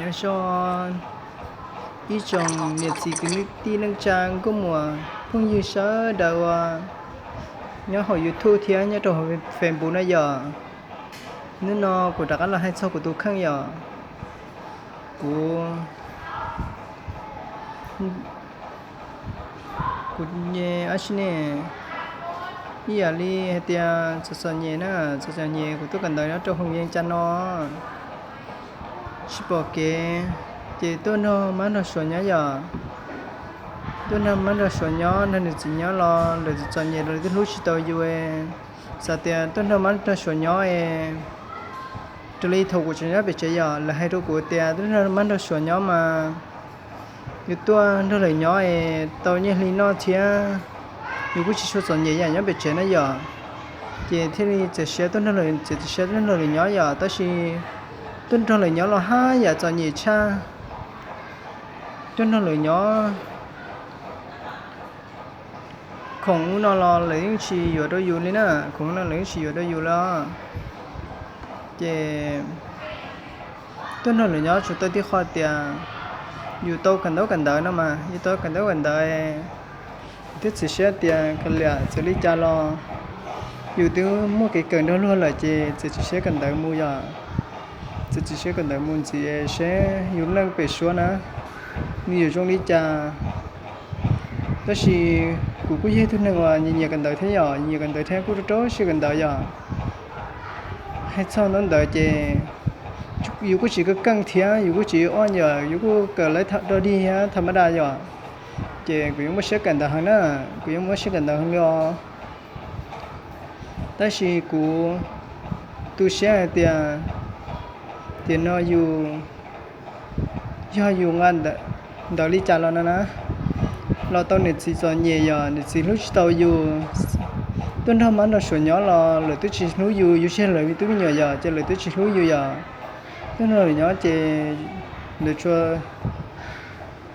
Nyob zoo ib tsoom niam txiv kwv tij neej tsa nkauj muam phooj ywg sawv daws uas nyob hauv YouTube thiab nyob rau hauv Facebook na yom. Hnub no kuv rov qab los hais txog kuv tus kheej yom. Kuv kuv nyem ab si ne, ib yam li hais tias txom txom nyem na, txom txom nyem kuv tuaj kawm ntawv nyob rau Hoo Yees cas no tsis pom kev, ces tuaj nrog mab nrog suav nyob yom. Tuaj nrog mab nrog suav nyob, nrog nws txiv nyob los lawv txom txom nyem los lawv twb hlub tsis tau yus. Xav tias tuaj nrog mab nrog suav nyob es, raws li thaum kuv tseem nyob pem tsev yom, lawv hais rau kuv tias tuaj nrog mab nrog suav nyob mas yus tuaj nrog lawv nyob es tau nyiaj hli noj thiab yus kuj tsis tshua txom nyem yam nyob pem tsev na yom. Ces thiaj li txiav siab tuaj nrog lawv, txiav txiav siab tuaj nrog lawv nyob yom, tab sis tuaj nrog lawv nyob los haj yam txom nyem tshaj. Tuaj nrog lawv nyob khoom ub no los lawv yeej tsis yuav rau yus li na, khoom ub no lawv yeej tsis yuav rau yus li os. Ces tuaj nrog lawv nyob tsuas tau tib qho tias yus tau kawm ntaub kawm ntawv no mas, yus tau kawm ntaub kawm ntawv, yus thiaj txiav siab tias kav liam txawm li cas los yus twb muaj kev kawm nrog luag lawm ces txiav txiav siab kawm ntawv mus yom. Txiav txiav siab kawm ntawv mus ntxiv seb yus neej pem suab na nws yuav zoo li cas. Tab sis kuv kuj yog ib tug neeg uas nyiam nyiam kawm ntawv thiab yom, nyiam kawm ntawv thiab kuj rau rau siab kawm ntawv yom. Hais txog ntaub ntawv ces yus kuj tsis keej keej thiab yus kuj tsis ua yam, yus kuj kawm lawv dog dig thiab tham ma da yom. Ces kuv yuav muaj siab kawm ntawv heev na, kuv yuav muaj siab kawm ntawv heev li os. Tab sis kuv tu siab hais tias, tiam no yus, yog yus nqa ntawv li cas los no na, los tau niam txiv txom nyem yom, niam txiv hlub tsis tau yus. Tuaj nrog mab nrog suav nyob los lawv twb tsis hlub yus, yus tsis yog lawv tus me nyuam yom, ces lawv twb tsis hlub yus yom. Tuaj nrog lawv nyob ces lawv tsuas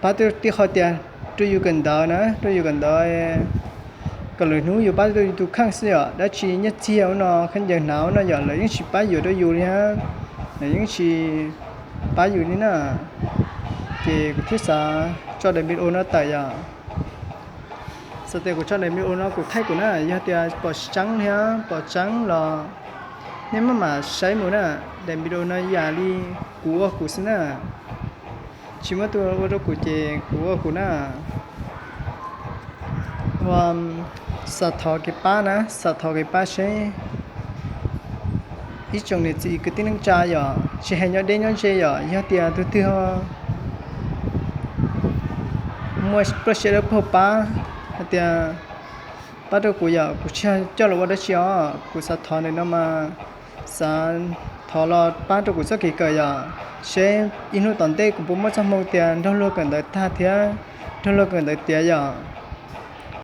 pab tij qho tias rau yus kawm ntawv na, rau yus kawm ntawv, kom lawv hlub yus, pab tau yus tus kheej xwb yom. Dab tsi nyiaj txiag ub no, khaub ncaws hnav ub no yom, lawv yeej tsis pab yuav rau yus li hab, lawv yeej tsis pab yus li na. Ces kuv thiaj xav tso daim video no tawm yom. Xav tias kuv tso daim video no kuv thaij kuv na, yog tias pom tseeb thiab pom tseeb los nej maj mam saib mus na. Daim video no yam li kuv ua kuv xwb na, tsis muaj tus ua rau kuv ces kuv ua kuv na. Ua, xav thov kev pab na, xav thov kev pab seb ib tsoom niam txiv kwv tij neej tsa yom, tsis hais nyob deb nyob ze yom, yog tias tus twg ho muaj pluaj siab dawb paug pab hais tias pab rau kuv yom, kuv tsis coj los ua dab tsi os, kuv xav thov ntawm no mas xav thov los pab rau kuv txoj kev kawm yom, seb ib hnub tom ntej kuv puas muaj txoj hmoo tias nrog luag kawm ntawv tag thiab nrog luag kawm ntawv tiav yom.